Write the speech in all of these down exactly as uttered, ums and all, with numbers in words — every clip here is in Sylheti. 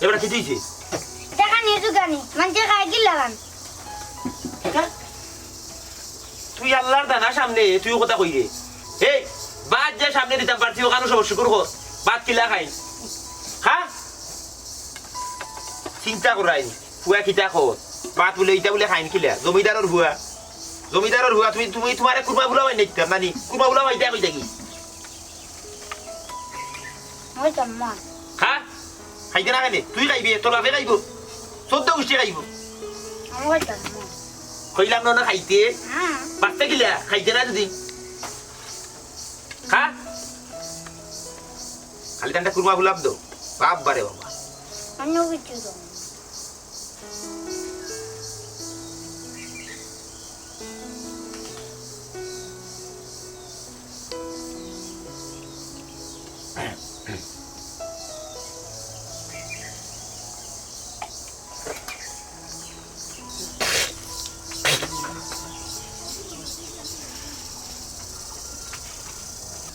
এবার কি দিছে? দেখা নিয়ে যুগানি, মানছে খাই গিলালাম। কিতা? তুই আল্লাহর দানা সামনে, তুই কথা কইরে। এই, বাদ যে সামনে দিতাম পারছি, ওখানে সব শুকুর কর। বাদ কিলা খাই? হ্যাঁ? চিন্তা করাই। ফুয়া কিতা কর? বাদ বলে, ইটা বলে খাইন কিলা? জমিদারর ফুয়া। জমিদারর ফুয়া, তুমি, তুমি, তোমারে কুরমা বুলা মাই নিতাম, নানি? কুরমা বুলা মাইতে কই থাকি? ওই তো মা। খা। খাইতে না কেনে? তুই খাইবে, তোর বাপে খাইবো। চোদ্দ গুষ্টি খাইবো। ওই তো মা। কইলাম না, না খাইতে। হ্যাঁ। বাঁচতে কিলা? খাইতে না যদি। খা। খালি তানটা কুরমা বুলাব দো। বাপ বারে বাবা। অন্য কিছু দাও।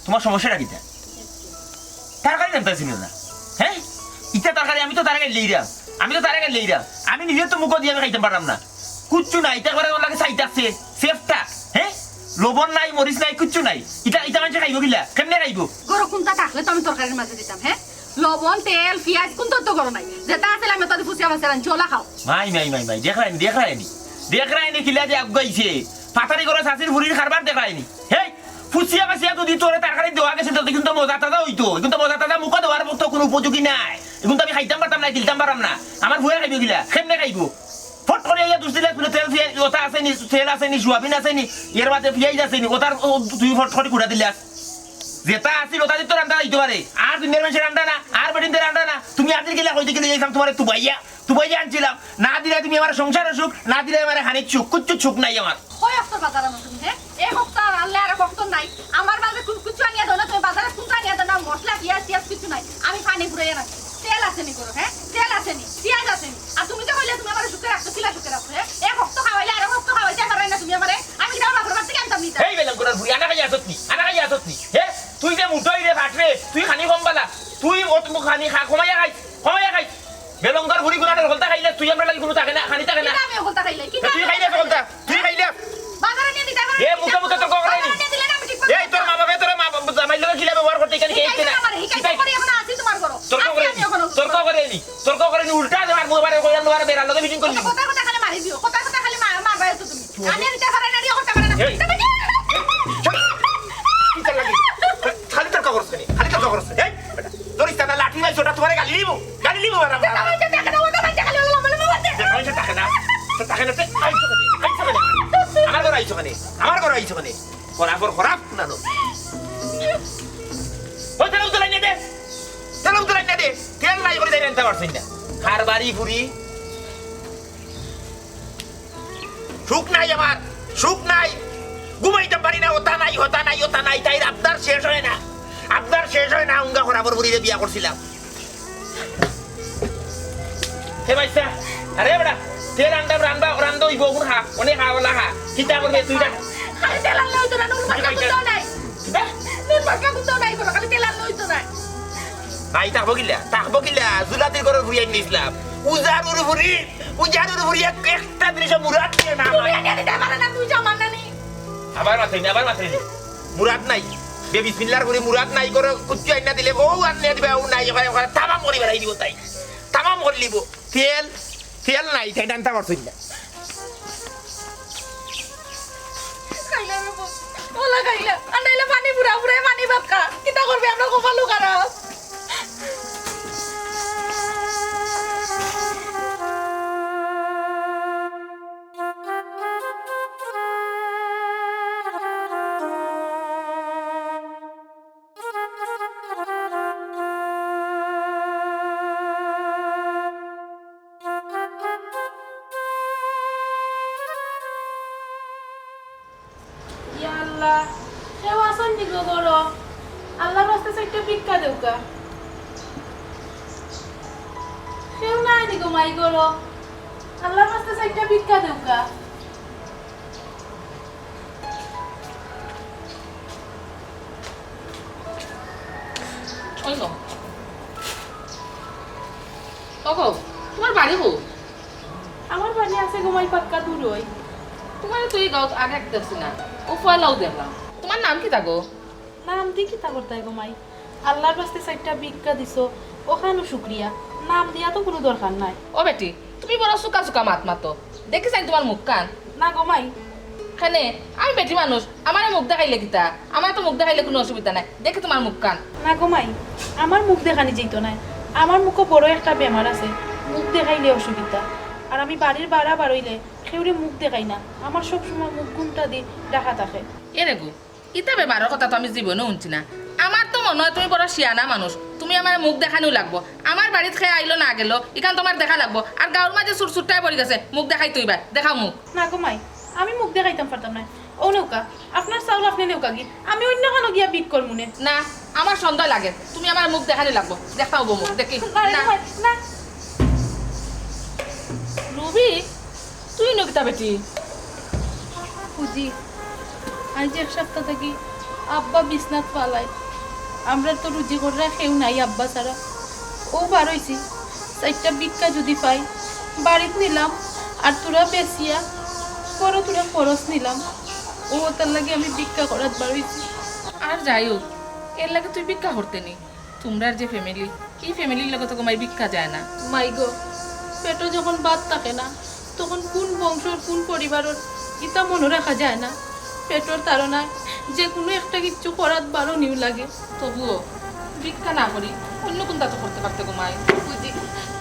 তোমার সমস্যাটা কিতা? তরকারি রানতা চিনো না? হ্যাঁ? ইটা তরকারি আমি তো তারে গাইল লইরাম। আমি তো তারে গাইল লইরাম। আমি নিজে তো মুখো দিয়া আমি খাইতাম পারলাম না। কুচ্ছু নাই, ইটা করে ওর লাগে সাইড আছে, সেফটা, হ্যাঁ? লবণ নাই, মরিচ নাই, কুচ্ছু নাই। ইটা, ইটা মানষে খাইবো কিলা? কেমনে খাইবো? গরো কুনটা থাকলে তো আমি তরকারির মাঝে দিতাম, হ্যাঁ? লবণ, তেল, পিয়াজ কুনতা তো গরো নাই। যেটা আছিল আমি তাতে ফুসিয়া মাছের আনছি, ওলা খাও। মাই, মাই, মাই, মাই, দেখরায়নি, দেখরায়নি। দেখরায়নি কিলা যে আগুয়াইছে। পাতারি গরো চাচির ফুরির কারবার দেখরায়নি। হেই, ফুসিয়া বাসিয়া যদি তোরে তরকারি দেওয়া গেছে, তো কিন্তু মজা তাজা অইতো। কিন্তু মজা তাজা মুখো দেওয়ার মতো কুনু উপযোগী নাই। এখন তো আমি খাইতাম পারতাম না, গিলতাম পারতাম না। আমার ফুয়া খাইবো কিলা? কেমনে খাইবো? ফট করি আইয়া দুষ দিলে, কুনু তেল ফিয়াজ, ওটা আছে নি, তেল আছে নি, সোয়াবিন আছে নি, এর বাদে পিয়াজ আছে নি, ওটার ও তুই ফট করি কুড়া দিলে আস। যেটা আছিল, ওটা তো রান্দা যাইতো পারে। আর দুনিয়ার মানষে রান্দা না, আর বেটিন্তে রান্দা না। তুমি আদির গিলা কইতে গেলে যাইতাম তোমারে তুবাইয়া, তুবাইয়া আনছিলাম। না দিলে তুমি আমার সংসারো সুখ, না দিলে আমার হানির সুখ, কুচ্ছু সুখ নাই আমার। কয় অক্তর বাজার আনো তুমি, হ্যাঁ? এক অক্ত আর আনলে আর এক অক্ত নাই। আমার বাজারে কু-, কুচ্ছু আনিয়া দেও না, তুমি বাজারে কুনতা আনিয়া দেও না, মশলা, পিয়াজ, টিয়াজ কিচ্ছু নাই। আমি পানি ফুরাইয়া রাখছি। তেল আছে নি গরো, হ্যাঁ? তেল আছে নি, পিয়াজ আছে নি। আর তুমি যে কইলে তুমি আমারে সুখে রাখছো, কিলা সুখে রাখছো, হ্যাঁ? এক অক্ত খাওয়াইলে আর এক অক্ত খাওয়াইতে পারো না তুমি আমারে। আমি কিতা আমার বাপর বাড়ি থাকি আনতাম নি তা? এই বেলম করার বুড়ি, আনা খাইয়া আছত নি, আনা খাইয়া আছত নি, হ্যাঁ? তুই যে মুটা অইরে ফাটরে, তুই খানি কম বালা, তুই অত মু-, খানি খা-, কমাইয়া খাইস, কমাইয়া খাইস। বেলঙ্গর বুড়ি গুনাটার হলতা খাইলে তুই আমরার লাগি কুনু থাকে না, খানি থাকে না। কিতা আমি হলতা খাইলে? কিতা তুই আমি খাইলে হলতা তো খাইলে? হলতা, তুই খাইলে। বাজারে নিয়া দিতে পারো এই না। মুখে মুখে তর্ক করে বাজারে নি। নিয়া দিলে না, আমি ঠিক মতো এই তোর মা বাপে তোর মা বাপ জামাইর লগে কিলা ব্যবহার করতে এখানে কে শিখাইছে না? আমারে, শিখাইছে শিখাই-, করে এখন আছি তোমার ঘরো। তর্ক আছি করে আমি নি। এখন। তর্ক করে নি। তর্ক করে নি। উল্টা দেওয়ার মুখে বারে কইলাম, তোমার বেড়ার লগে মিটিং করলি। কথা কথা খালি মারি দিও। কথা কথা খালি মা-, মারবায় তো তুমি। আমি আর দিতে পারে না, রিয়া করতে পারে না। এই। তবে কি? এই, চুপ। কিতা লাগে? খালি তর্ক করছ কেনে? খালি তর্ক করছ কেনে? এই, বেটা, ধরিস না, লাঠি নাই, ছোটা তোমারে গালি দিব। গালি দিব, বেটা, বেটা, বেটা। বেটা, বেটা, বেটা, বেটা, বেটা। বেটা, বেটা, বেটা। তো আইছো কেনে? আইছো কেনে? আইছো কেনে? আমার ঘরো আইছো কেনে? আমার ঘরো আইছো কেনে? খরাফর খরাফ না নো? ওই তেল উতলাই না দে। তেল উতলাই না দে। তেল নাই করি তাই রানতে পারছইন না। কারবারি ফুরি। সুখ নাই আমার, সুখ নাই। ঘুমাইতাম পারি না, ওটা নাই, হতা নাই, ওটা নাই। তাইর আবদার শেষ হয় না, আবদার শেষ হয় না। উঙ্গা খরাফর ফুরিরে বিয়া করছিলাম। হে বাইসা, আরে বেটা, তেল আনতাম রানবা, রান্দা অইবো, অখন খা, অনেক খা, ওলা খা। কিতা করবে তুই না? খালি তেল আনলে অইতো না, নুন মার্কা কুন্তাও নাই। হ্যাঁ? নুন মার্কা কুন্তাও নাই, বলো, খালি তেল আনলে অইতো না। ভাই, থাকবো কিলা? থাকবো কিলা? জুলাতির ঘরর ফুড়ি আনিয়া দিছলাম। উজারুর ফুড়ি, উজারুর ফুড়ি এক-, একটা জিনিসও মুরাদ নিয়া না। তুমি আনিয়া দিতে পারো না, তুই জামার নানি। আবার মাতরে নি, আবার মাতরে নি। মুরাদ নাই। বে বিসমিল্লার ফুড়ি মুরাদ নাই করে কুচ্ছু আনিয়া দিলে, ও আনিয়া দিবা, ও নাই, ওখানে, ওখানে তামাম করি বেড়াই দিব তাই। তামাম করি লিব। তেল, তেল নাই, তাই টানতা পারছইন না। খাইলা রে বউ, ওলা খাইলা। আর নাইলে পানি পুরা পুরা পানি ভাত খা। কিতা করবে, আমরা কপালও খারাপ। ইয়া আল্লাহ, কেউ আছইন নি গো ঘরো? আল্লাহর ওয়াস্তে চাইরটা ভিক্ষা দেউক্কা। কেউ নাই নি গো মাই ঘরো? আল্লাহর ওয়াস্তে চাইরটা ভিক্ষা দেউক্কা। ওই গো। ও গো, তোমার বাড়ি কো? আমার বাড়ি আছে গো মাই পাক্কা দূরই। তোমারে তো এই গাঁওত আগে দেখছি না, অউ পয়লাউ দেখলাম। তোমার নাম কিতা গো? নাম দি কিতা করতায় গো মাই? আল্লাহর ওয়াস্তে চাইরটা ভিক্ষা দিছো, অখানও শুকরিয়া। নাম দিয়া তো কুনু দরকার নাই। ও বেটি, তুমি বড় চুকা চুকা মাত মাতো। দেখি চাইন তোমার মুখখান। না গো মাই। কেনে, আমি বেটি মানুষ, আমারে মুখ দেখাইলে কিতা? আমার তো মুখ দেখাইলে কুনু অসুবিধা নাই। দেখি তোমার মুখখান। না গো মাই, আমার মুখ দেখানি যাইতো নায়। আমার মুখো বড় একটা বেমার আছে, মুখ দেখাইলে অসুবিধা। আর আমি বাড়ির বারা বারইলে কেউরে মুখ দেখাই না, আমার সব সময় মুখ ঘুমটা দি ঢাকা থাকে। এরে গো, ইতা বেমারর কথা তো আমি জীবনেও হুনছি না। আমার তো মনো অয় তুমি বড় শিয়ানা মানুষ, তুমি আমারে মুখ দেখানিউ লাগবো। আমার বাড়িত কে আইলো না গেলো, ইখান তোমার দেখা লাগবো। আর গাঁওর মাঝে চুর চুরটায় পড়ি গেছে, মুখ দেখাইতো অইবা, দেখাও মুখ। না গো মাই, আমি মুখ দেখাইতাম পারতাম নায়। অউ নেউক্কা, আপনার চাউল আপনে নেউক্কা গি, আমি অইন্য খানো গিয়া ভিক করমুনে। না, আমার সন্দেহ লাগে, তুমি আমার মুখ দেখানি লাগবো, দেখাও গো মুখ, দেখি। না রে না। গো মাই, না। রুবি, তুই নকিতা বেটি? ফুজি, আইজ এক সপ্তাহ থাকি আব্বা বিছনাত ফালাই। আমরার তো রুজি কররা কেউ নাই আব্বা ছাড়া। অউ বারইছি, চাইরটা ভিক্ষা যুদি পাই, বাড়িত নিলাম, আর থুড়া বেচিয়া, বড় থুড়া খরচ নিলাম। অউ অতার লাগি আমি ভিক্ষা করাত বারইছি। আর যাই হোক, এর লাগি তুই ভিক্ষা করতে নি। তুমরার যে family, ই familyর লগে তো গো মাই ভিক্ষা যায় না। মাই গো, পেটো যখন ভাত থাকে না, তখন কুন বংশর, কুন পরিবারর, ইতা মনো রাখা যায় না। পেটর তাড়নায় যে কুনু একটা কিচ্ছু করাত বারনিউ লাগে। তবুও ভিক্ষা না করি অইন্য কুনতা তো করতে পারতে গো মাই। ফুজি,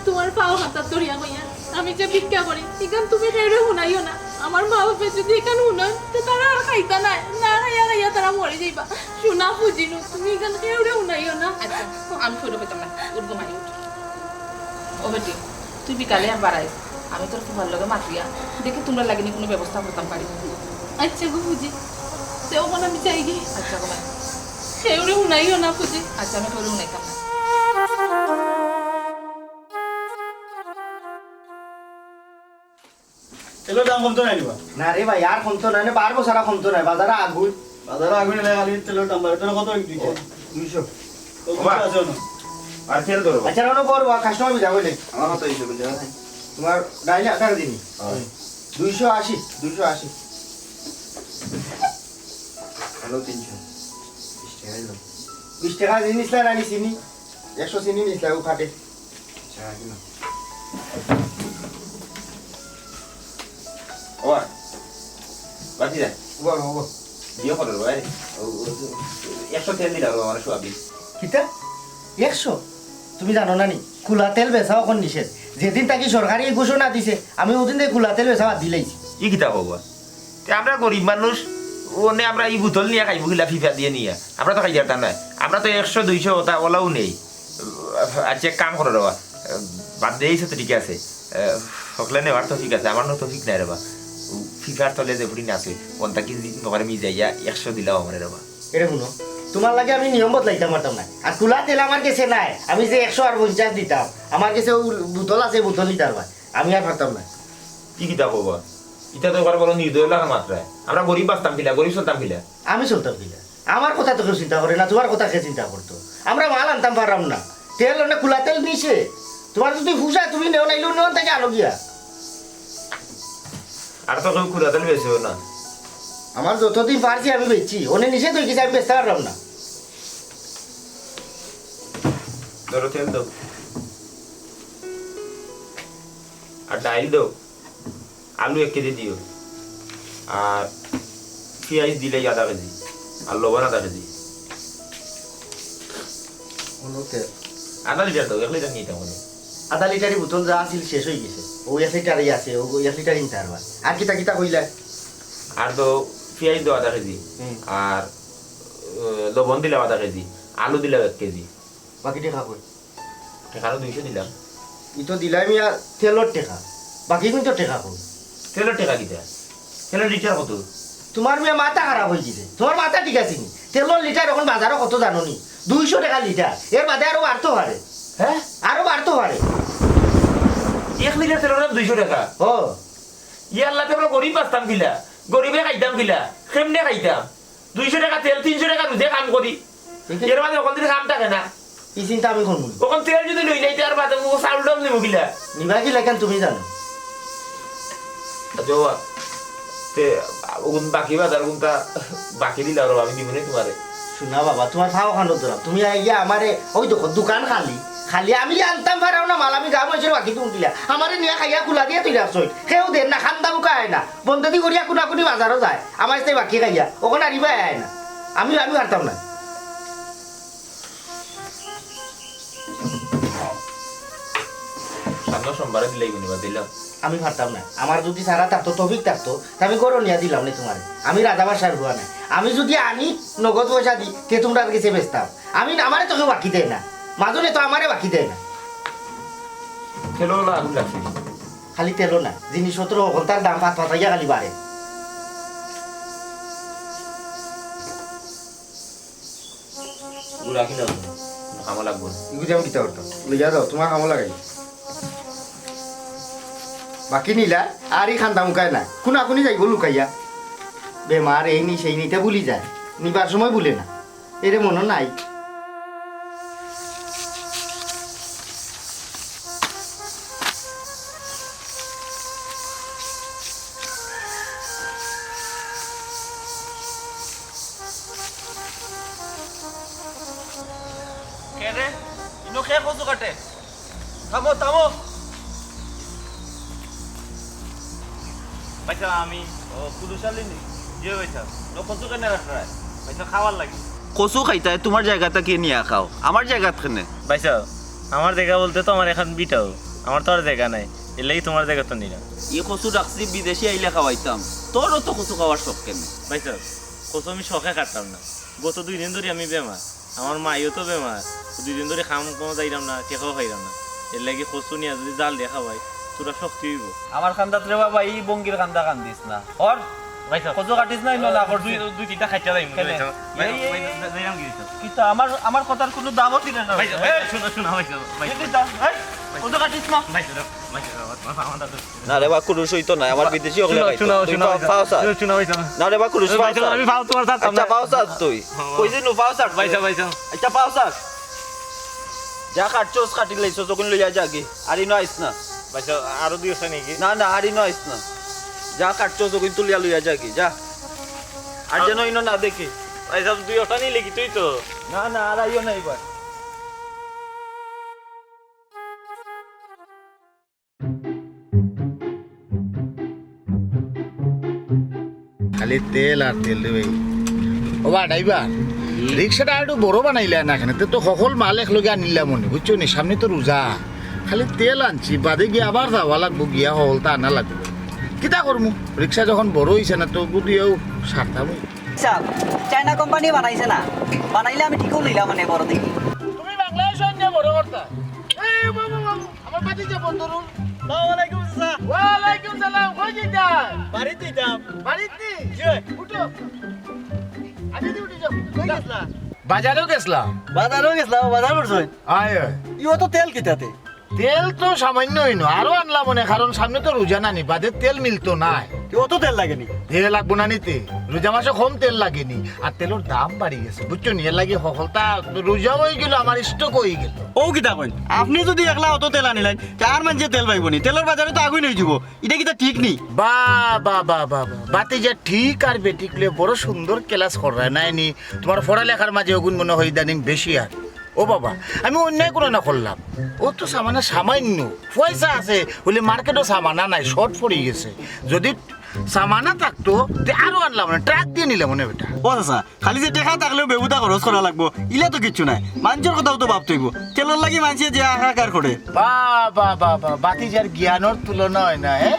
তুমার পাও হাতাত ধরিয়া কইয়ার, আমি যে ভিক্ষা করি, ইখান তুমি কেউরে হুনাইও না। আমার মা-বাপে যুদি ইখান হুনইন, তে তারা আর খাইতা নায়, না খাইয়া খাইয়া তারা মরি যাইবা। সোনা ফুজিনু, তুমি ইখান কেউরে হুনাইও না। আচ্ছা, আমি কইরো কইতাম না। উঠ গো মাই, উঠ। ও বেটি, তুই বিকালে আবার আইস। আমি তোর ফুফার লগে মাতিয়া দেখি তুমরার লাগি নি কুনু ব্যবস্থা করতাম পারি। আচ্ছা গো ফুজি, তে অখন আমি যাইগি। আচ্ছা গো মাই। কেউরে হুনাইও না ফুজি। আচ্ছা, আমি কেউরে হুনাইতাম না। তেলর দাম কমতো নায় নি বা? না রে ভাই, আর কমতো নায়, না, বারবো ছাড়া কমতো নায়, বাজারো আগুন। বাজারো আগুন অইলে খালি তেলর দাম বাড়ে, তোর কত অইছে? ও, দুইশো। ও, ওবা। দুইশো আছে না? আর তেল ধরো। আচ্ছা, রানো বড় বা customer বিজা কইলে। আমার কত অইছে বুঝা নাই। তোমার ডাইলে আটা দিনি। হয়। দুইশো আশি, দুইশো আশি। হ্যালো, তিনশো। বিশ টাকা দিলাম। বিশ টাকা জিনিস লা রানি চিনি। একশো চিনি নিস লাগবো ফাটে। চা কিনা। ওবা, বাতি যায়। ওবা, ওবা। বিয়ে করে রে ভাই। ও, ও, একশো তেল দিলা রে আমার সোয়াবিন। কিতা? একশো? তুমি জানো না নি? কুলা তেল বেচা অখন নিষেধ। যেদিন থাকি সরকারে ই ঘোষণা দিছে, আমি অউদিন থাকি কুলা তেল বেচা বাদ দিলাইছি। ই কিতা কও বা? তে আমরা গরিব মানুষ, অনে আমরা ই বোতল নিয়া খাইমু কিলা ফিফা দিয়া নিয়া? আমরা তো খাইতাম নায়। আমরা তো একশো দুইশো অতা অলাউ নেই। আচ্ছা, এক কাম করো রে বা, বাদ দিয়া আইছো তো ঠিক আছে, হকলে নেওয়ার তৌফিক আছে, আমার নু তৌফিক নাই রে বা। ফিফার তলে যে ফুড়ি নাচে, অন থাকি জি-, তোমারে মিজাইয়া একশো দিলাও আমারে রে বা। এরে হুনো, তুমার লাগি আমি নিয়ম বদলাইতাম পারতাম না। আর খুলা তেল আমার গেছে নাই, আমি যে একশো আর পঞ্চাশ দিতাম, আমার গেছে অউ বোতল আছে, বোতল নিতাম পারবায়। আমি আর পারতাম না। ই কিতা কও বা? ইতা তো একবার বড় নির্দয় লাখান মাতরায়। আমরা গরিব বাঁচতাম কিলা, গরিব চলতাম কিলা? আমি চলতাম কিলা? আমার কথা তো কেউ চিন্তা করে না, তুমার কথা কে চিন্তা করতো? আমরা মাল আনতাম পাররাম না, তেল অনে খুলা তেল নিছে। তুমার যুদি পুষায় তুমি নেও, নাইলে অনো থাকি আনো গিয়া। আর তো কেউ খুলা তেল বেচেও না। আমার যতদিন পারছি আমি বেচছি, অনে নিষেধ অই গেছে, আমি বেচতাম পাররাম না। ধরো তেল দেও, আর ডাইল দেও, আলু এক কেজি দিও, আর পিয়াইজ দিলাইও আধা কেজি, আর লবণ আধা কেজি। অনো তেল। আধা লিটার দেও, এক লিটার নিতাম অনে। আধা লিটারি বোতল যা আছিল শেষ অই গেছে, অউ এক লিটারই আছে, অউ এক লিটারই নিতাম পারবায়। আর কিতা কিতা কইলায়? আর দেও, পিয়াইজ দেও আধা কেজি, হুম। আর, আহ, লবণ দিলাও আধা কেজি, আলু দিলাও এক কেজি। বাকি টেকা কই? টেকা তো দুইশো দিলাম। ই তো দিলাম ইয়া তেলর টেকা, বাকি কিন্তু টেকা কই? তেলর টেকা কিতা? তেলর লিটার কত? তুমার মিয়া মাথা খারাপ অই গেছে, তুমার মাথা ঠিক আছে নি? তেলর লিটার অখন বাজারো কত জানো নি? দুইশো টেকা লিটার, এর বাদে আরো বাড়তো পারে। হে? আরো বাড়তো পারে। এক লিটার তেলর দাম দুইশো টেকা? ও। ইয়াল্লা, তে আমরা গরিব বাঁচতাম কিলা? গরিবে খাইতাম কিলা? কেমনে খাইতাম? দুইশো টেকা তেল, তিনশো টেকা রুজে কাম করি। এর বাদে অখন দিন কাম থাকে না। ই চিন্তা আমি করমু। অখন তেল যুদি লই যাই, তার বাদে অউ চাউল ডাউল নিমু কিলা? নিবা কিলা কেনে তুমি জানো? আচ্ছা বাবা, তে অগুন বাকি বাজার অগুনতা বাকি দিলাও রে, আমি দিমু নে তুমারে। হুনো বাবা, তুমার পাও খানো ধরাম। তুমি আইয়া আমারে, অউ দেখো, দোকান খালি, খালি আমি আনতাম পাররাম না মাল, আমি গাঁও মানষর বাকি দিমু কিলা? আমারে নিয়া খাইয়া খুলা দিয়া তুই রাখছইন, কেউ দের না, খান্দা মুখা আয় না। বন্দেদি করিয়া কুনাকুনি বাজারো যায়, আমার ইস্তায় বাকি খাইয়া, অখন আর ইবায় আয় না। আমি, আমি পারতাম না। সামনে সোমবারে দিলাই গুনিবা, দিলাম। আমি পারতাম না। আমার যুদি সারা থাকতো, তৌফিক থাকতো, তে আমি ঘরো নিয়া দিলাম নে তুমারে। আমি রাজা বাদশার পুয়া নায়। আমি যুদি আনি নগদ পয়সা দি, তে তুমরার গেছে বেচতাম। আমি, আমারে তো কেউ বাকি দেয় না। মাজনে তো আমারে বাকি দেয় না। তেলো অলা আগুন লাগছে। খালি তেলো না, জিনিসপত্র অকলতার দাম পাত পাতাইয়া খালি বাড়ে। গুড়া কিনা কামো লাগবো না। ইগুদি আমি কিতা করতাম? লইয়া যাও, তুমার কামো লাগাই। বাকি নিলা, আর ই খান্দা মুখায় না। কুনাকুনি যাইবো লুকাইয়া। বেমার, এই নি, সেই নিতে ভুলি যায়। নিবার সময় ভুলে না। এরে মনো নাই। কে রে? ইনো কে কচু কাটে? থামো, থামো। ভাইসাব, আমি, ও, কুরুশ আলী নি? জি ভাইসাব। ইনো কচু কেনে রাখরায়? ভাইসাব, খাওয়ার লাগি। কচু খাইতায়, তুমার জাগাত থাকি নিয়া খাও, আমার জাগাত কেনে? ভাইসাব, আমার জাগা বলতে তো আমার এখান ভিটাও, আমার তো আর জাগা নাই, এর লাগি তুমার জাগাত তো নিলাম। ই কচু রাখছি বিদেশি আইলে খাওয়াইতাম, তোরও তো কচু খাওয়ার শখ কেনে? ভাইসাব, কচু আমি শখে কাটতাম না, গত দুই দিন ধরি আমি বেমার, আমার মাইও তো বেমার, দুই দিন ধরি কাম কুনো যাইরাম না, টেকাও পাইরাম না। এর লাগি কচু নিয়া যুদি জাল দিয়া খাওয়াই, থুড়া শক্তি অইবো। আমার কান্দাত রে বাবা, ই ভঙ্গির কান্দা কান্দিস না। অর ভাইসাব, কচু কাটিস না, ইনো না করছি। দুই, দুই তিনটা খাইতে যাইমু, কেনে? ভাইসাব, এই, এই, ভাইসাব, যাইরাম কি ভাইসাব? কিতা আমার, আমার কথার কুনু দামও দিলে না। ভাইসাব, এই, ভাইসাব, হুনো, হুনো, ভাইসাব, ভাইসাব। এই কিতা? এই, কচু কাটিস না। ভাইসাব, ভাইসাব, আমার, আমার, আমার দাদু। না রে বা, কুরুশ অইতো নায়, আমার বিদেশি অকলে খাইতো। তুই পাও ছাড়। না রে বা, কুরুশ পাও ছাড়। আমি পাও তুমার ছাড়তাম না। আচ্ছা, পাও ছাড় তুই। হ্যাঁ। কইছি নু, পাও ছাড়। ভাইসাব, ভাইসাব। আচ্ছা, পাও ছাড়। যা কাটছস, কাটি লাইছস, অগুন লইয়া যা গি। আর ইনো আইস না। ভাইসাব, আরো দুই একটা নেকি? না, না, আর ইনো আইস না। যা কাটছস, অগুন তুলিয়া লইয়া যা গি, যা। আর যেন ইনো না দেখি। ভাইসাব, দুই একটা নিলে কি তুই তো? না, না, আর আইও না এবার। খালি তেল আর তেল রে ভাই। ও বা ড্রাইভার, রিক্সাটা আরেকটু বড় বানাইলা না কেনে? তে তো হকল মাল একলগে আনিলাম অনে, বুঝছো নি? সামনে তো রোজা। খালি তেল আনছি, বাদে গিয়া আবার যাওয়া লাগবো, গিয়া হকলতা আনা লাগবো। কিতা করমু? রিক্সা যখন বড় অইছে না, তো বুধিয়াও সারতাম। আচ্ছা, চায়না কোম্পানি বানাইছে না, বানাইলে আমি ঠিকও লইলাম অনে বড় দেখি। তুমি বাংলাদেশ অইন্য বড় করতা। এই বাবু, বাবু, আমার ভাতিজা বন্ধুরুল। আসসালামু আলাইকুম চাচা। ওয়ালাইকুম সালাম, কই যাইতা? বাড়িত যাইতাম। বাড়িত নি? জি। উঠো। আগে দি উঠি যাও। কই গেছলা? বাজারেও গেছলাম। বাজারেও গেছলাম, বাজার করছইন? আয়, আয়। ইও তো তেল কিতাতে? তেল তো সামান্য অইনো, আরো আনলাম অনে, কারণ সামনে তো রোজা নানি, বাদে তেল মিলতো নায়। অত তেল লাগেনি? তেল লাগবো না নিতে, রোজা মাসে কম তেল লাগেনি, আর তেলর দাম বাড়ি গেছে, বুঝছো নি? এর লাগি হকলতা রোজা অইগেল, আমার স্টক অইগেল। ও কিতা কইন, আপনে যুদি একলা অত তেল আনিলাইন, তে আর মানষে তেল পাইবো নি? তেলর বাজারে তো আগুইন অইযিবো, ইটা কিতা ঠিক নি? বা, বা, বা, বা, বা। বাতিজা ঠিক আর বেঠিক লইয়া বড় সুন্দর ক্লাস কররায় নায় নি? তুমার পড়ালেখার মাঝে অগুন মনে হয় ইদানিং বেশি আর। ও বাবা, আমি অন্যায় কুনু না করলাম। ও তো সামানা সামান্য। পয়সা আছে, অইলে মার্কেটো সামানা নাই, শর্ট পড়ি গেছে। যুদি সামানা থাকতো, তে আরো আনলাম অনে, ট্রাক দিয়া নিলাম অনে বেটা। ও চাচা, খালি যে টেকা থাকলেউ বেহুদা খরচ করা লাগবো, ইলা তো কিচ্ছু নায়। মানষর কথাও তো ভাবতে অইবো। তেলর লাগি মানষে যে হাহাকার করে। বা, বা, বা, বা, বাতিজার জ্ঞানর তুলনা অয় না, এ?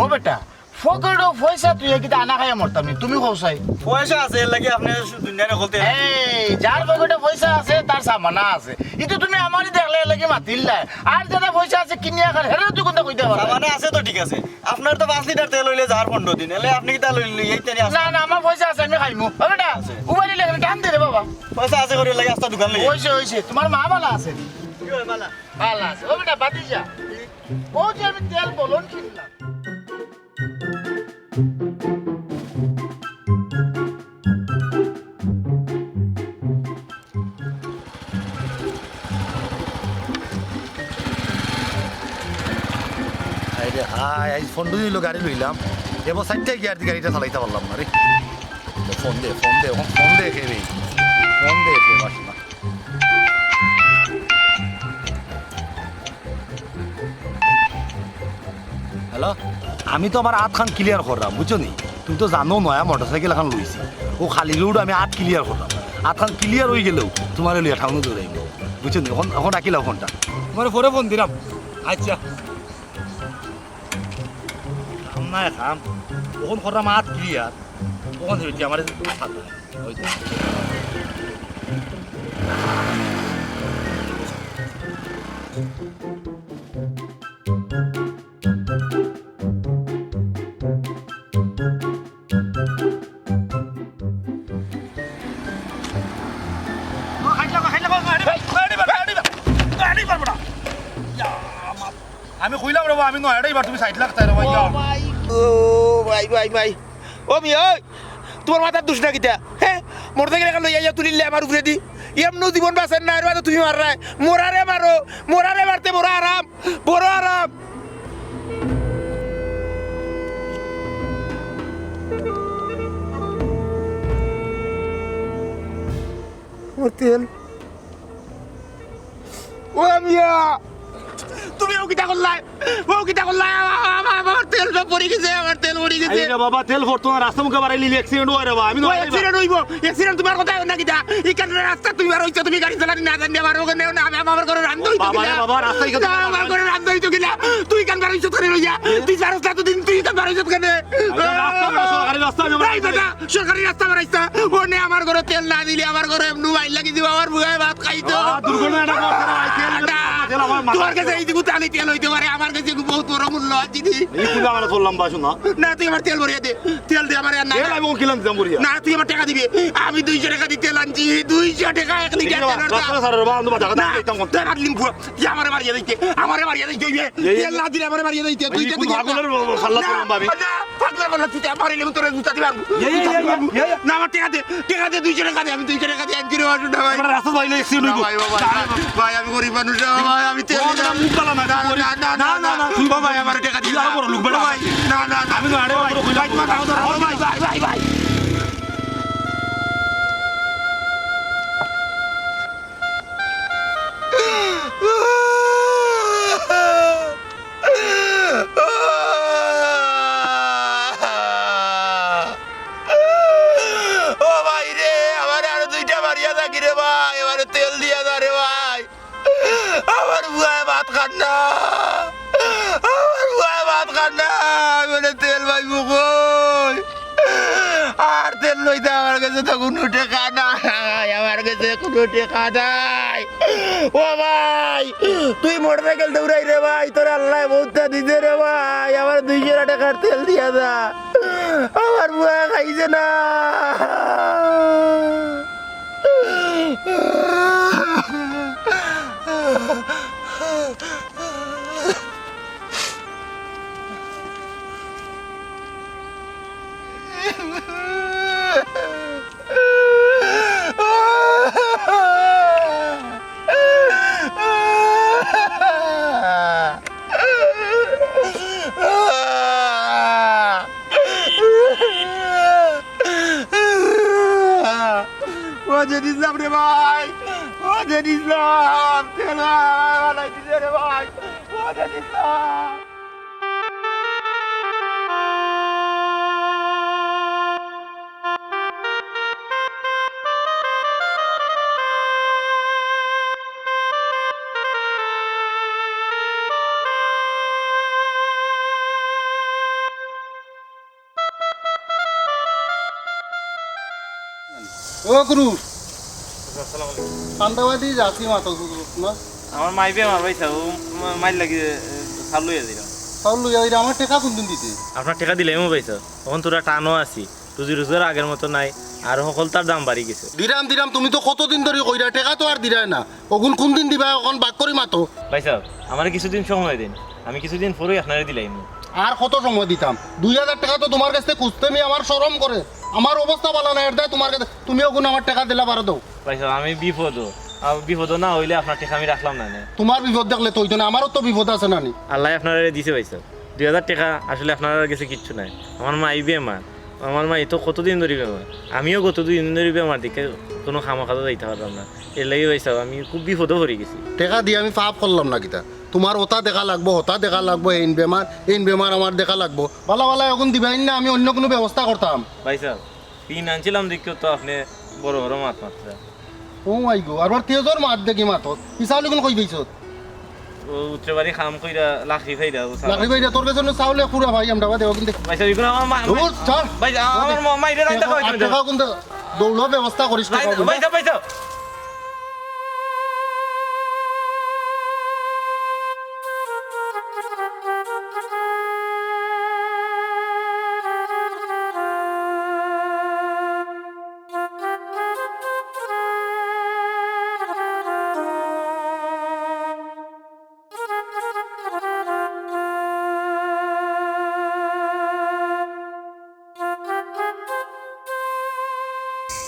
ও বেটা, পকেটো পয়সা থুইয়া কিতা আনা খাইয়া মরতাম নি, তুমি কও চাই। পয়সা আছে, এর লাগি আপনে দুনিয়ার হকলতে। এই, যার পকেটো পয়সা আছে, তার সামানা আছে। ইতো তুমি আমারে দেখলে এর লাগি মাতিলায়। আর যেটা পয়সা আছে, কিনিয়া খার, হেরে তো কুনটা কইতা পারো। সামানা আছে তো ঠিক আছে। আপনার তো পাঁচ লিটার তেল অইলে যার পনরো দিন, এলে আপনে কিতা লইলে, এই তেল আছে? না, না, আমার পয়সা আছে, আমি খাইমু। ও বেটা, আছে। উবাইলে লেখলে টান দে রে বাবা। পয়সা আছে করি এর লাগি আস্তা দোকান লই। অইছে, অইছে, তুমার মা ভালা আছে? কি অয়, ভালা? ভালা আছে। ও বেটা, বাতিজা। ও যে আমি তেল বলন কিনলাম। হায় রে হায়, আইজ ফন্ডু দিল গাড়ি লইলাম। এবার চাইরটা গিয়ার দি গাড়িটা চালাইতা পারলাম না রে। ফোন দে, ফোন দে, অখন ফোন দে কে রে? ফোন দে কে, মাসিমা। হ্যালো, আমি তো আমার আতখান ক্লিয়ার করলাম, বুঝছো নি? তুমি তো জানো, নয়া মোটরসাইকেল এখন লইছি, ও খালি রোড আমি আত ক্লিয়ার করলাম, আতখান ক্লিয়ার অইগেলেউ তুমারে লইয়া টাউনো দৌড়াইমু, বুঝছো নি? অখন, অখন রাখিলাও ফোনটা, তুমারে পরে ফোন দিলাম। আচ্ছা, কাম নাই কাম, অখন করলাম আত ক্লিয়ার, অখন হইতে আমার সাথে। আমি কইলাম রে বা, আমি নয়াটাই বা, তুমি সাইড লাগতায় রে বা। ও ভাই, ও ভাই, ভাই, ভাই। ও মিয়া, ওই, তুমার মাথার দুষ না কিতা? হে? মোটরসাইকেল এখান লইয়া আইয়া তুলিলে আমার উপরেদি। এমনেউ জীবন বাঁচের না, এর বাদে তুমি মাররায়। মরারে মারো, মরারে মারতে বড় আরাম, বড় আরাম। আমার তেল। ও মিয়া, তুমি ও কিতা করলায়? ও কিতা করলায়? আমা-, আমা-, আমার তেল সব পড়ি গেছে, আমার তেল পড়ি গেছে। আরে বাবা, তেল পড়তো না, রাস্তা মুখে বাড়াইলে accident অয় রে বাবা। আমি ও নয়া গাড়ি accident অইবো, accident তুমার কথা অয় না কিতা? ইখান রাস্তা তুমি বারইছো, তুমি গাড়ি চালানি না জানিয়া বারো কেনে, আমি আমার ঘরো রান্ধইতো কিলা? বাবা রে বাবা, রাস্তা ইখান না, আমার ঘরো রান্ধইতো কিলা? তুই ইখান বারইছো কেনে লইয়া? তুই জানোস না তো দিন, তুই ইখান বারইছো কেনে? আরে রাস্তা বড় সরকারি রাস্তা, আমি আমার এই বেটা, সরকারি রাস্তা বানাইছ না? অনে আমার ঘরো তেল না দিলে আমার ঘরো এমনেউ আইল লাগি দিব, আমার বুয়ায় ভাত খাইতো। আ, দুর্ঘটনা এটা করছে না, ভাই, তেল না, না, তেল আমার মাথা তোর গেছে এই দিকে তালি তেল অইতে পারে, আমার গেছে বহুত বড় মূল্য আছে নি। এই কুলা আমার চললাম বা, শোনা। না, তুই আমার তেল ভরিয়া দে, তেল দে আমার আর না। তেল আমি কিলান দিতাম ভরিয়া। না, তুই আমার টেকা দিবি। আমি দুইশো টেকা দি তেল আনছি, দুইশো টেকা এক লিটার তেলর দাম। রাস্তা সারা বাবা, আমরা বাজার না, দিতাম কোন? তুই আমার লিম্বু, তুই আমারে মারিয়া দিতে, আমারে মারিয়া দিতে হইবে। এই, এই, তেল না দিলে আমারে মারিয়া দিতে, তুই এই, তো কোন বুঝিস না। পাগলের ফাল্লা না, চললাম বা আমি। না, পাগলা বলা, তুই আমার লিম্বু তোরে জুতা দিবার। এই, এই, এই, এই, এই। না, আমার টেকা দে, টেকা দে, দুইশো টেকা দে, আমি দুইশো টেকা দে, এক কিলো মাংস না ভাই। আমরা রাস্তা বাইলে এসে না লইব। ভাই, বাবা, না, না, না। ভাই, আমি গরিব মানুষ, না ভাই, আমি তেল ও, না, না, মুখ বালা না, না, তুই গরিব। না, না, না, না, না, না, না। তুই বাবা, আমার টেকা দিস। তুই আরো বড় লোক বেটা। ভাই, না, না, না, আমি তো আরে বাবা, বড় লোক বেটা। ভাই, ভাই, ভাই, ভাই। ও ভাই রে, আমারে আরো দুইটা মারিয়া থাকি রে ভাই, আমারে তেল দিয়া যা রে ভাই। আমার বুয়ায় ভাত খার না, আমার বুয়ায় ভাত খার না, আমি অনে তেল পাইমু কই? আর তেল লইতে আমার গেছে তো কুনু টেকা নাই, আমার গেছে কুনু টেকা নাই। ও ভাই, তুই মোটরসাইকেল দৌড়াই রে ভাই, তোরে আল্লায় বউততা দিছে রে ভাই, আমার দুইশো টেকার তেল দিয়া যা, আমার বুয়ায় খাইছে না। ও জেড ইসলাম রে ভাই, ও জেড ইসলাম, তেল বানাই দিছে রে ভাই, ও জেড ইসলাম। ও গুরু, আসসালামু আলাইকুম। কান্দাবাদি যাচ্ছি মাথা ঘুরুক না। আমার মাই বেমার ভাই সাহেব, ও মা-, মাইর লাগি, এ, চাউল লইয়া দিলাম। চাউল লইয়া দিলে আমার টেকা কোনদিন দিতে? আপনার টেকা দিলাইমু ভাই সাহেব, অখন থুড়া টানো আছি, রুজি রোজগার আগের মতো নাই, আর হকলতার দাম বাড়ি গেছে। দিরাম দিরাম, তুমি তো কতদিন ধরি কইরা, টেকা তো আর দিরায় না। অগুন কোনদিন দিবা, অখন বাক করি মাতো। ভাই সাহেব, আমারে কিছুদিন সময় দিন, আমি কিছুদিন পরেই আপনারে দিলাইমু। আর কত সময় দিতাম? দুই হাজার টেকা তো তুমার গেছে খুজতে মি আমার শরম করে, আমার অবস্থা ভালা নাই, এর দায় তুমার গেছে, তুমি অগুন আমার টেকা দিলা বারো দেও। ভাই সাহেব, আমি বিপদো, আর বিপদো না অইলে আপনার টেকা আমি রাখলাম না নে। তুমার বিপদ দেখলে তো অইতো না, আমারও তো বিপদ আছে না নি? আল্লায় আপনারে দিছে ভাই সাহেব, দুই হাজার টেকা আসলে আপনার গেছে কিচ্ছু নাই। আমার মাই বেমার, আমার মাই তো কতদিন ধরি বেমার, আমিও কতদিন ধরি বেমার দেখে কোনো কামো কাজো যাইতা পারলাম না। এর লাগি ভাই সাহেব, আমি খুব বিপদো পড়ি গেছি। টেকা দি আমি পাপ করলাম না কিতা? তুমার অতা দেখা লাগবো, হতা দেখা লাগবো, এইন বেমার, এইন বেমার আমার দেখা লাগবো। ভালা ভালা অগুন দিবাইন না, আমি অইন্য কুনু ব্যবস্থা করতাম। ভাই সাহেব, ঋণ আনছিলাম দেখিও তো আপনে বড় বড় মাত মাতরা। ও মাই গো, আর তেজর মাত দেখি মাতত। ই চাউল অগুন কই পাইছত? ও উত্তরে বাড়ি কাম কইরা লাকড়ি পাইরা, ও চাউল। লাকড়ি পাইরা, তোর গেছে না চাউল এক পুরা ভাই, আমরা বাদে অগুন দেখি। ভাই সাহেব, ইগুন আমার মা-, ধুর, ছাড়। ভাই, আমার মা-, মাইরে রাইন্দা খাওয়াইতে আর হবে। টেকা অগুন দে, দৌড় ব্যবস্থা করিস, টেকা অগুন। ভাই সাহেব, ভাই সাহেব।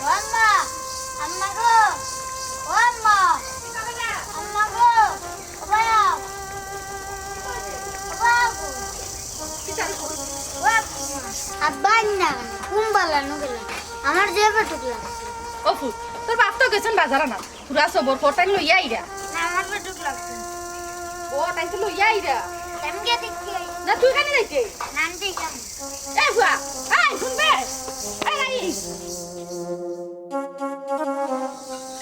ও আম্মা, আম্মা গো, ও আম্মা, আম্মা গো, ও বাবা, ও বাবা গো, ও আব্বা। আব্বা আইন না কেনে? ঘুম বালা নু গেল। আমার যে পেটুক লাগছে। ও ফুত, তোর বাপ তো গেছইন বাজার আনাত। পুরা সবর কর, তাইন লইয়া আইরা। না, আমার পেটুক লাগছে। ও, তাইন তো লইয়া আইরা। আমি গিয়া দেখি আই। না, তুই কেনে যাইতে? না, আমি যাইতাম। এই ফুয়া, এই, হুনবে? এই, এই।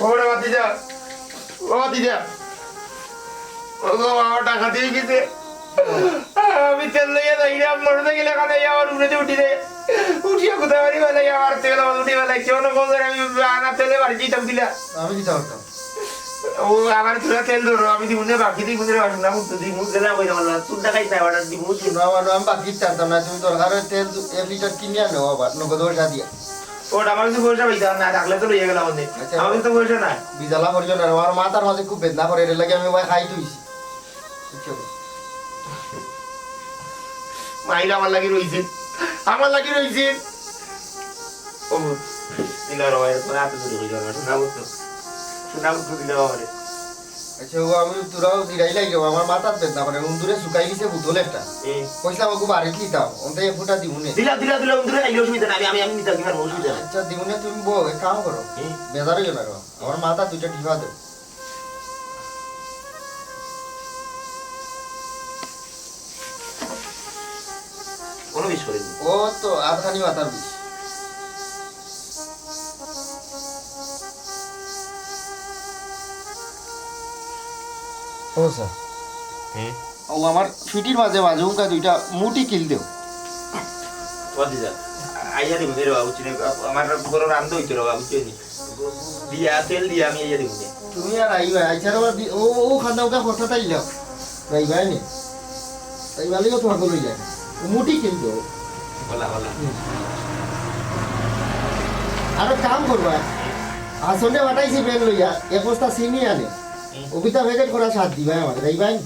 ও রে ভাতিজা, ও ভাতিজা। ও গো, আমার ডাকাতি অই গেছে। আমি তেল লইয়া যাইরাম, মোটরসাইকেল এখান আইয়া আমার উপরেদি উঠি যায়। উঠিয়া কুদাবাড়ি ফালাই আমার তেল আমার উঠি ফালাই। কেউ না বলছে আমি আনা তেলে বাড়ি যাইতাম কিলা। আমি কিতা করতাম? ও আমার থুড়া তেল ধরো, আমি দিমুনে বাকি দিমুনে বাকি না মুখ দিমু গেলা কইরা বললা, তুই দেখাই তাই অর্ডার দিমু। না, না, আমি বাকি চাইতাম না, তুমি দরকার হয় তেল দু-, এক লিটার কিনিয়া নেও আবার, নগদ পয়সা দিয়া। ওটা আমার কাছে পয়সা পাইতাম না, থাকলে তো লইয়া গেলাম অনে। আচ্ছা। আমার কাছে তো পয়সা নাই। বিজালা করিও না, আমার মাথার মাঝে খুব বেদনা করে, এর লাগি আমি ওই খাই তুইছি। বুঝছো? মাইল আমার লাগি রইছে, আমার লাগি রইছে। ও, দিলা রে ভাই, তোর হাতে ধরে কইলাম, শোনা বুঝতো, শোনা বুঝতো দিলা আমারে। আচ্ছা, ও আমি তোরাও দিরাই লাগি, আমার মাথার বেদনা করে, উন্দুরে শুকাই গেছে বোতল একটা। এ। কইছিলাম ওকে বাড়ি দিতাম, ওনটা এক ফুটা দিমুনে। দিলা, দিলা, দিলা, উন্দুরে খাইলে অসুবিধা নাই, আমি, আমি নিতাম কি পারবো, অসুবিধা নাই। আচ্ছা, দিমুনে তুমি বউ, এক কাম করো, এ। বেজার হইও না রে, আমার মাথা দুইটা টিপা দেও। কোনো বিষ করেনি। ও তো আধখানি মাথার বিষ। ও স্যার। হুম? ও আমার ফিটির মাঝে মাঝে উনকা দুইটা মুটি কিল দেও। ও দিদা, আইয়া দিমু রে বাবা, বুঝছি না, আমার ঘরো রান্ধ হইতো রে বাবা, বুঝছি নি? দিয়া, তেল দিয়া আমি আইয়া দিমু রে। তুমি আর আইবা, আইসার আবার দি-, ও, ও খান্দা উঠা কথা তাইল। যাইবাই নি? তাই বালিও তো পাগল হয়ে যায়। ও মুটি কিল দেও। বলা, বলা। হুম। আরো কাম করবা। আসলে বাটাইছি বেল লইয়া, এক বস্তা চিনি আনে। হুম। ও কিতা প্যাকেট করা সাত দিবাই আমাদের, যাইবাই নি?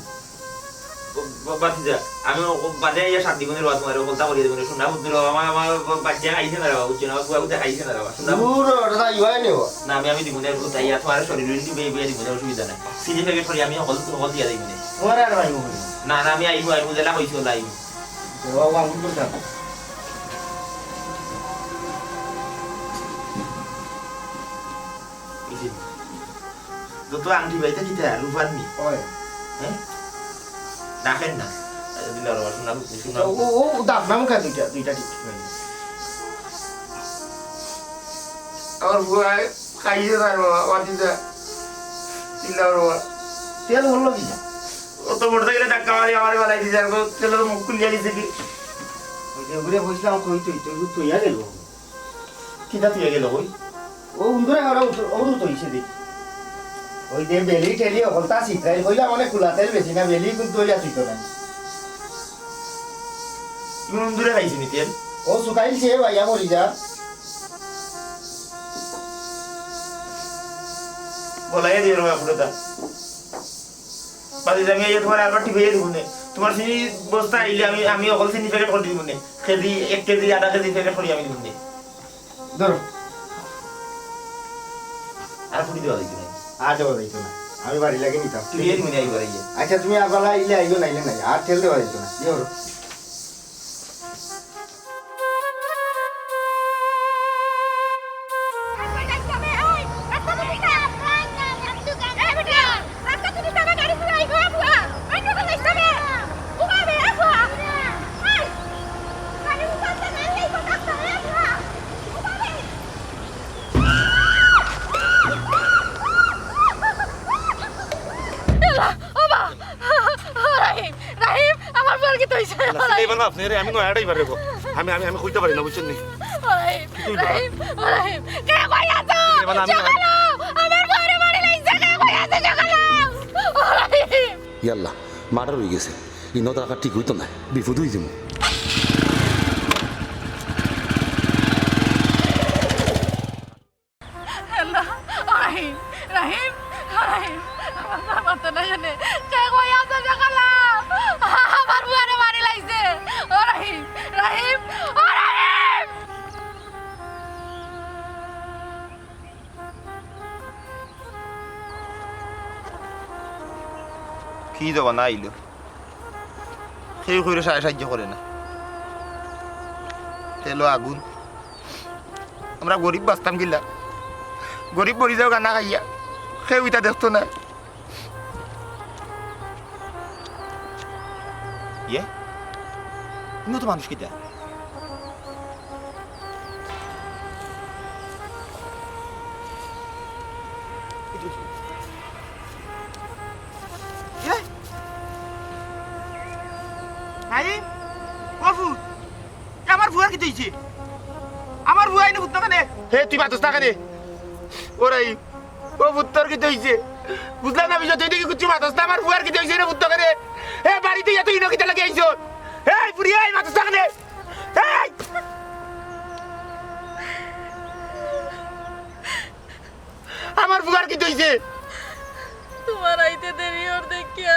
ও বা-, বাদ দিয়া, আমি ও, ও বাদে আইয়া সাত দিবনে রোয়া তোমার হকলতা করিয়া দিবনে, শুনা বুঝছো রে, আমার, আমার বাচ্চা খাইছে না রে বাবা, বুঝছো না, আমার ফুয়া বুঝে খাইছে না রে বাবা, শুনা বুঝছো? দূর, ওটা তো ইয়া নেই। না, আমি, আমি দিবনে, তাই আর তোমার শরীর হইলে বিয়ে, বিয়ে দিবনে, অসুবিধা নাই। সিজি প্যাকেট করি আমি হকল, হকল দিয়া দিবনে। তোমার আর ভাই বলবো। না, না, আমি আইবো, আইবো, জেলা কইছি, ওলা আইবো। বাবা, আমি বলতাম। এই যে, যত আংটি বাইতে কিতা, রূপার নি? ওই। হ্যাঁ? রাখেন না। এই দিলে আরো সোনা, সোনা। ও, ও, ও, দাম, দাম খায় দুইটা, দুইটা ঠিক হয়ে গেছে। আমার বুয়া খাইছে না রে বাবা, বাতিজা। চিল্লা রে বাবা। তেল হলো কি না? ও তো মোটরসাইকেলে ধাক্কা মারি আমারে বালাই দিছে, আর তেল মুখ খুলিয়া গেছে কি? ওই যে ওগুলো বলছিলাম, কই তুই, তুই, তুই আর এলো। কিতা তুই গেল কই? ও উন্দুরে ওরা উঠ-, ওর উঠইছে দেখি। ওই যে বেলি টেলি হকলতা ছিটরাই, কইলাম অনেক কুলা তেল বেশি না, বেলি কিন্তু ওই আর তুই তো নাই। তুমি উন্দুরে খাইছি নি তেল? ও শুকাইছে, ভাইয়া মরি যা। বলাই দিও রে বাপুরে তা। বাদে আমি এই তোমার আবার টিপে দিব নে। তোমার চিনি বস্তা আইলে আমি, আমি অকল চিনি প্যাকেট করে দিব নে। কেজি, এক কেজি, আধা কেজি প্যাকেট করে আমি দিব নে। ধরো। আর ফুটি দেওয়া যাইতো না। আর দেওয়া যাইতো না। আমি বাড়ি লাগে নিতাম। তুই এই মনে আইবার আইয়ে। আচ্ছা, তুমি আবার আইলে আইও, নাইলে নাই। আর তেল দেওয়া যাইতো না। ইয়ে করো। আল্লাহ, ও বা, ও রাহিম, রাহিম, আমার বউর কিতা অইছে? না, ও রাহিম। সিলেবান আপনি রে, আমি নয়া ড্রাইভার রে গো। আমি, আমি, আমি কইতে পারি না, বুঝছেন নি? ও রাহিম, কি কইবা? রাহিম, ও রাহিম, কে কই আছো? সিলেবান আমি চলো, আমার বউরে মারি লাইছে, কে কই আছো, চলো। ও রাহিম। ইয়াল্লা, মার্ডার অই গেছে। ইনো তো রাখা ঠিক অইতো না, বিপদ অই যাইমু। আল্লাহ, ও রাহিম, রাহিম, ও রাহিম, আমার মাথা না জানে, কে কই আছো সকালা? আমার বুয়ারে মারি লাইছে। ও রাহিম, রাহিম, ও রাহিম। কি জমানা আইলো, কেউ কইরে সাহায্য করে না। তেলো আগুন। আমরা গরিব বাঁচতাম কিলা? গরিব মরি যাও গানা খাইয়া, কেউ ইতা দেখতো না। ইয়ে? ইনো তো মানুষ কিতা? ইয়ে? নাইম? ও ফুত, এ আমার ফুয়ার কিতা অইছে? আমার ফুয়া ইনো ফুত না কেনে? হে, তুই মাতস না কেনে? ও রাই, ও ফুত তোর কিতা অইছে? বুঝলাম না বিষয়, তুই দেখি কিচ্ছু মাতস না, আমার ফুয়ার কিতা অইছে রে ফুত না কেনে? হে, বাড়িত ইয়া তুই ইনো কিতা লাগি আইছস? এই ফুরি, এই মাতস না কেনে? এই! আমার ফুয়ার কিতা অইছে? তোমার আইতে দেরি অর দেখিয়া,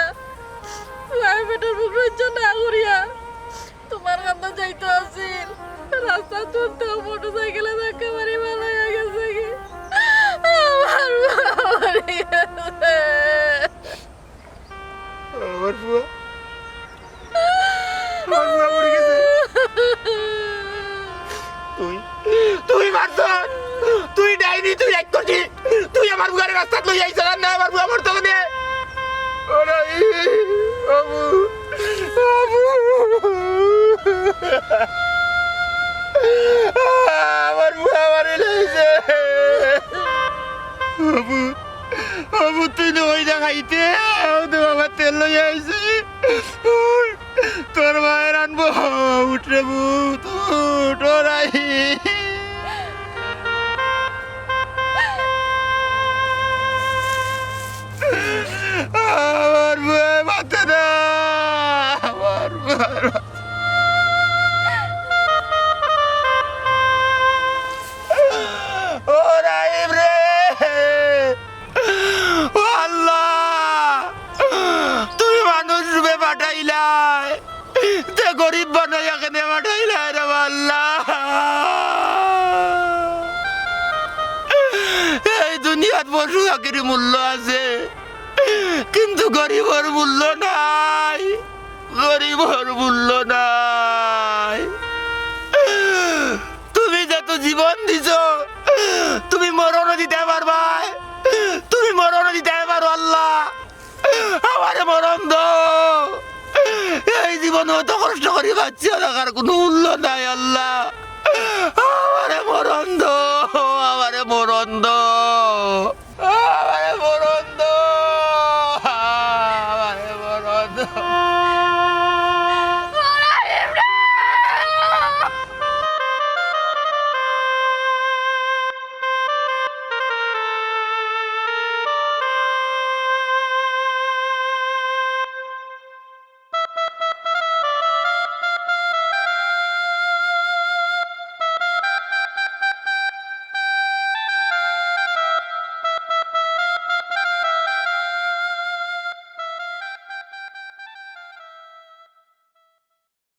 ফুয়ায় পেটর ভুক সইজ্য না করিয়া তোমার কান্দা যাইতো আছিল। রাস্তাত তুলতেও মোটরসাইকেলে ধাক্কা মারি ফালাইয়া গেছে গি। আমার ফুয়া মরি গেছে। আমার ফুয়া, আমার ফুয়া মরি গেছে। তুই, তুই মারছস, তুই ডাইনি, তুই এক কোটি, তুই আমার ফুয়ারে রাস্তাত লই আইছস, আর না আমার ফুয়া মরতো কেনে? ও নাই, বাবু, বাবু। আমার ফুয়া মারি লাইছে। বাবু, বাবু, তুই নই না খাইতে, ও তো বাবা তেল লই আইছি। তোর মায়ের আনবো, উঠ রে ভূত, উঠ, ও রাই। আমার ফুয়া মাতে না, আমার ফুয়া। ও রাহিম রে, ও আল্লাহ, তুমি মানুষ রূপে পাঠাইলা। পশু পাখির মূল্য আছে, কিন্তু গরিবর মূল্য নাই। গরিবর মূল্য নাই। তুমি যেহেতু জীবন দিছো, তুমি মরণও দিতে পারবায়। তুমি মরণও দিতে পারো আল্লাহ। আমারে মরণ দাও। এই জীবনে অত কষ্ট করি বাঁচিয়া থাকার কোনো মূল্য নাই আল্লাহ। আমারে মরণ দাও।